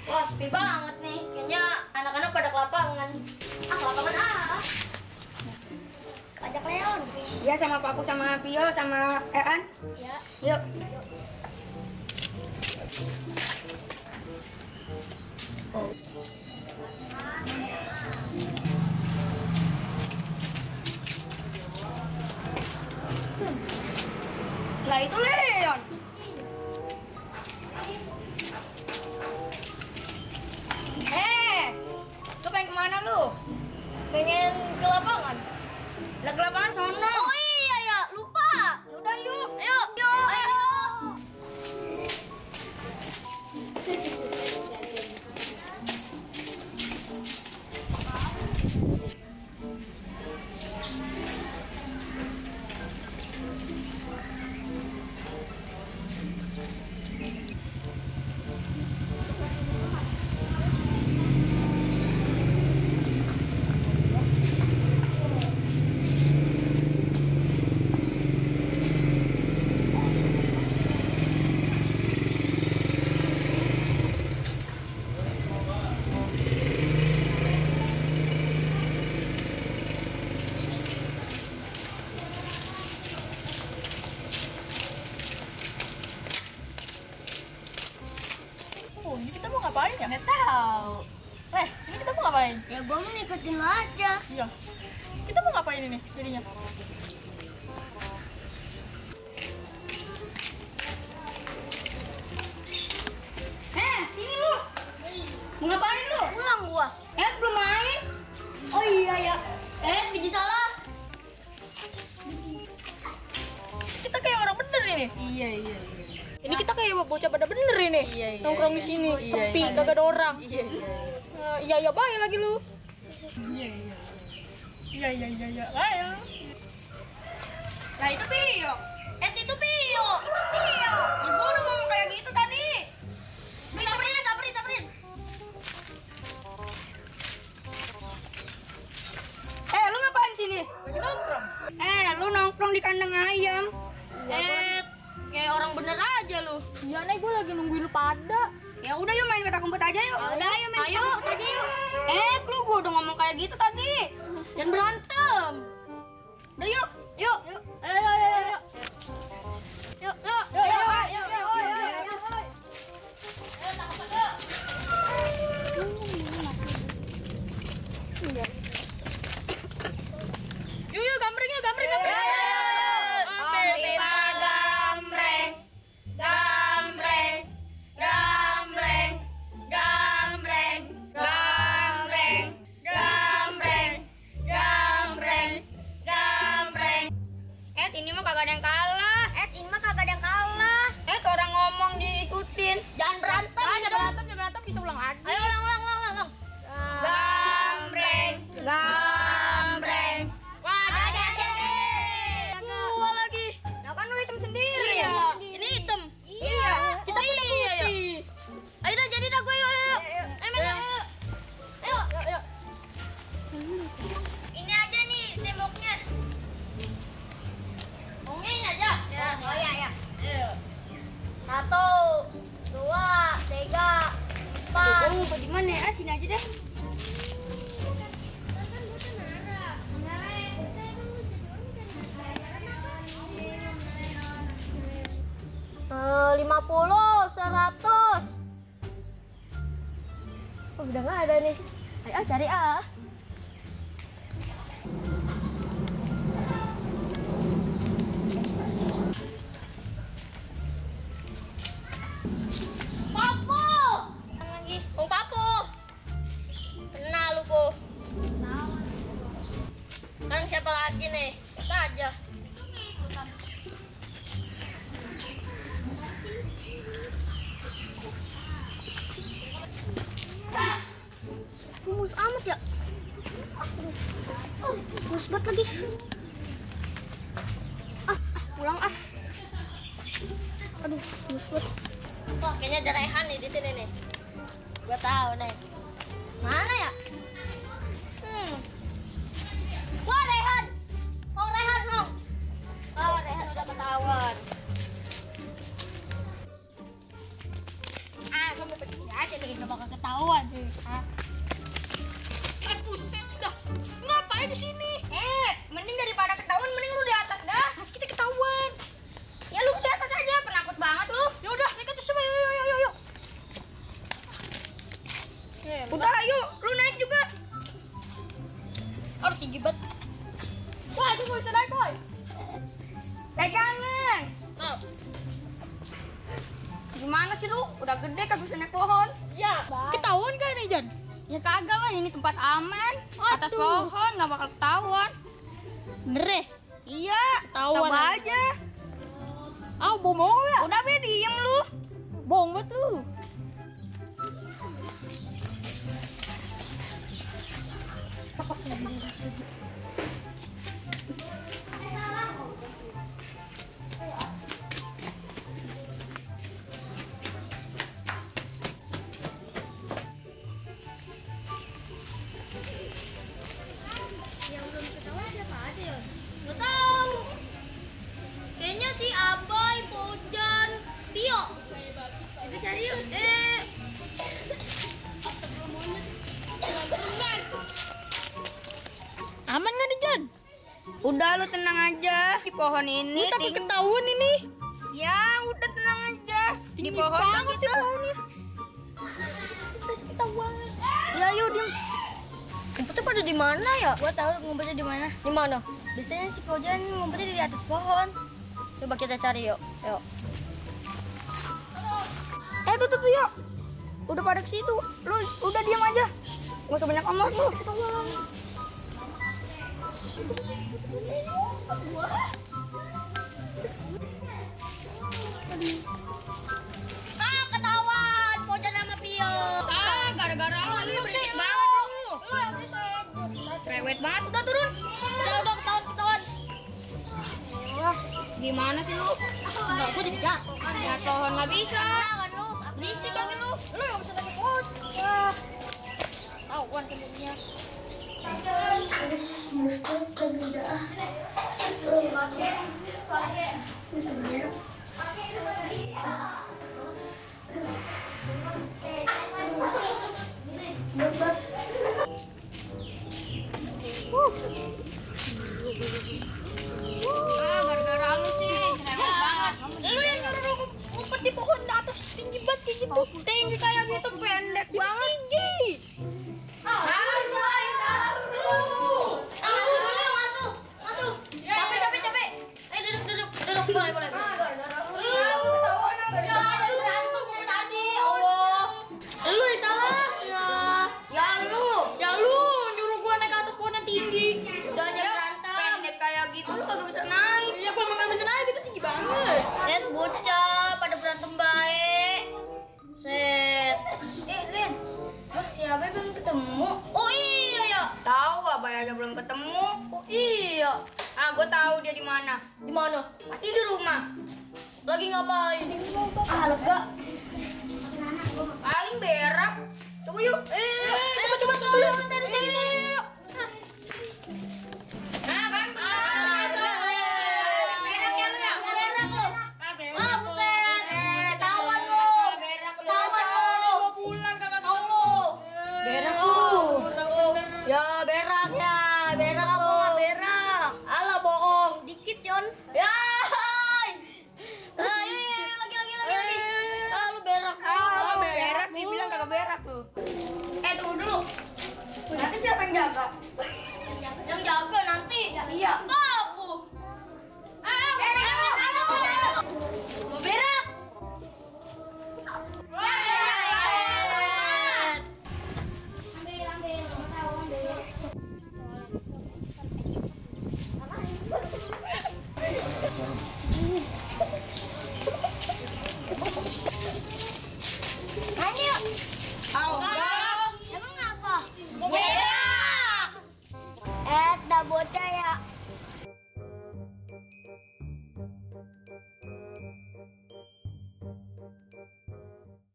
Wah, sepi banget nih. Kayaknya anak-anak pada ke lapangan. Ah, ke lapangan ah. Ajak Leon. Ya, sama Paku, sama Pio, sama Ean. Ya. Yuk. Oh. Lah itu Leon. Lu pengen kemana lu? Pengen ke lapangan. Lah ke lapangan sono. Oh iya ya, lupa. Udah yuk. Ayo. Ayo. Oh, ini kita mau ngapain ya? Nggak tahu. Ini kita mau ngapain? Ya gua mau ngikutin lo aja. Iya. Kita mau ngapain ini jadinya? Sini lu. Mau ngapain lu? Pulang gua. Belum main. Oh iya ya. Biji salah. Kita kayak orang bener ini. Iya. Ini kita kayak bocah pada bener ini. Iya. Nongkrong di sini, sepi, kagak ada orang. Iya, bye lagi lu. Iya. Bye lu. Lah itu Pio. Itu Pio. Ya gua udah ngomong kayak gitu tadi. Sabrin. Lu ngapain sini? Lagi nongkrong. Lu nongkrong di kandang ayam. Kayak orang bener aja lu. Iya, nih gue lagi nungguin lu pada. Ya udah yuk main petak umpet aja yuk. Udah, ayo main petak umpet aja yuk. Lu gua udah ngomong kayak gitu tadi. Jangan berantem. Udah yuk. Yuk. Ayo. Yuk. Yuk, gambreng. Ini mah kagak ada yang kalah. Ini mah kagak ada yang kalah. Orang ngomong diikutin. Jangan berantem. Jangan berantem, bisa ulang lagi. Ayo ulang. Gambreng. Wah, ada. Gua lagi. Nah kan lu hitam sendiri. Iya. Ini hitam. Iya. Kita punya ya. Ayo dah jadi dah gue yuk. Ayo. Ini aja nih temboknya. Ini aja. Ya. Oh iya. Ayo. 1, 2, 3, 4. Ngumpet di mana ya? Sini aja deh. Eh, 50, 100. Oh, udah nggak ada nih. Ayo cari ah. Papu. Lagi. Papu. Kenal lu, Bu. Sekarang siapa lagi nih? Kita aja. Mus amat ya. Mus banget lagi. Pulang ah. Aduh, mus banget. Wah, kayaknya ada Rehan nih di sini nih. Gua tahu nih. Mana ya? Wah, Rehan. Oh, Rehan. Oh, Rehan udah ketahuan. aja deh, nggak bakal ketahuan sih. Buset dah. Ngapain di sini? Mending daripada ketahuan, mending lu di atas dah. Kita ketahuan. Ya lu di atas aja, penakut banget lu. Ya udah, naik atas semua. Yuk. Udah, ayo, lu naik juga. Aduh, tinggi banget. Wah, itu bisa naik, boy. Jangan. Nah. Gimana sih lu? Udah gede kagak bisa naik pohon. Ya, ketahuan kan nih, Jan? Ya kagak lah, ini tempat aman. Atas Aduh. pohon nggak bakal ketahuan. Bener. Iya, Ketahuan coba aja. aja. Bohong ya? Udah be, diem lu. Bohong banget lu. Yang belum ketahuan siapa aja ya? Nggak tahu. Kayaknya si Abai, Pojan, Tio. Itu cari yuk. Aman nggak nih, Jan? Udah lu tenang aja. Di pohon ini. Ini takut ketahuan ini. Ya, udah tenang aja. Di Tinggi pohon banget gitu. Ketahuan. Ya, yuk diem. Ngumpetnya pada di mana ya? Gua tahu ngumpetnya di mana. Di mana? Biasanya si Pojan ngumpetnya di atas pohon. Coba kita cari yuk. Yuk. Tuh, yuk. Udah pada ke situ. Lu udah diam aja. Nggak usah banyak omong lu. Ketahuan Pojan sama Pio. Gara-gara lu berisik banget lu. Cerewet banget, udah turun. Udah ketahuan. Gimana sih lu? Sebentar, gue jadi jatuh. Lihat pohon nggak bisa. Kan lu? Berisik lagi lu. Lu yang bisa naik pohon. Ya. Ketahuan kemudiannya. Gara-gara lu sih, cerewet banget. Lu yang nyuruh ngumpet di pohon di atas tinggi banget kayak gitu. Tinggi kayak gitu, pendek banget. Tinggi. Masuk. Capek. Duduk. Boleh. Ya, jangan berantem komunikasi. Allah. Lu yang salah. Ya lu. Ya lu nyuruh gua naik ke atas pohon yang tinggi. Udah jangan berantem. Pendek kayak gitu lu kagak bisa naik. Ya gua emang gak bisa naik, itu tinggi banget. Lihat bocah pada berantem baik. Set. Lin. Si Abai belum ketemu. Oh iya ya. Tahu Abah aja belum ketemu. Oh iya. Gue tahu dia di mana. Di mana? Pasti di rumah. Lagi ngapain? Lega. Paling berak. Coba yuk. Coba susul. Cari. Nah, kan? Berak ya lu ya? Berak lu. Buset. Ketahuan lu. Berak lu. Ketahuan lu. 2 bulan kagak Tahu lu. Berak lu. Ya berak ya. Berak lu. Berak. Alah bohong. Dikit Jon. Ya. Lagi. Lu berak. Lu berak, dibilang kagak berak lu. Tunggu dulu. Nanti siapa yang jaga? Yang jaga nanti. Iya. Kamu. Mau berak. Ayo. Emang apa? Berak. Dah bocah ya.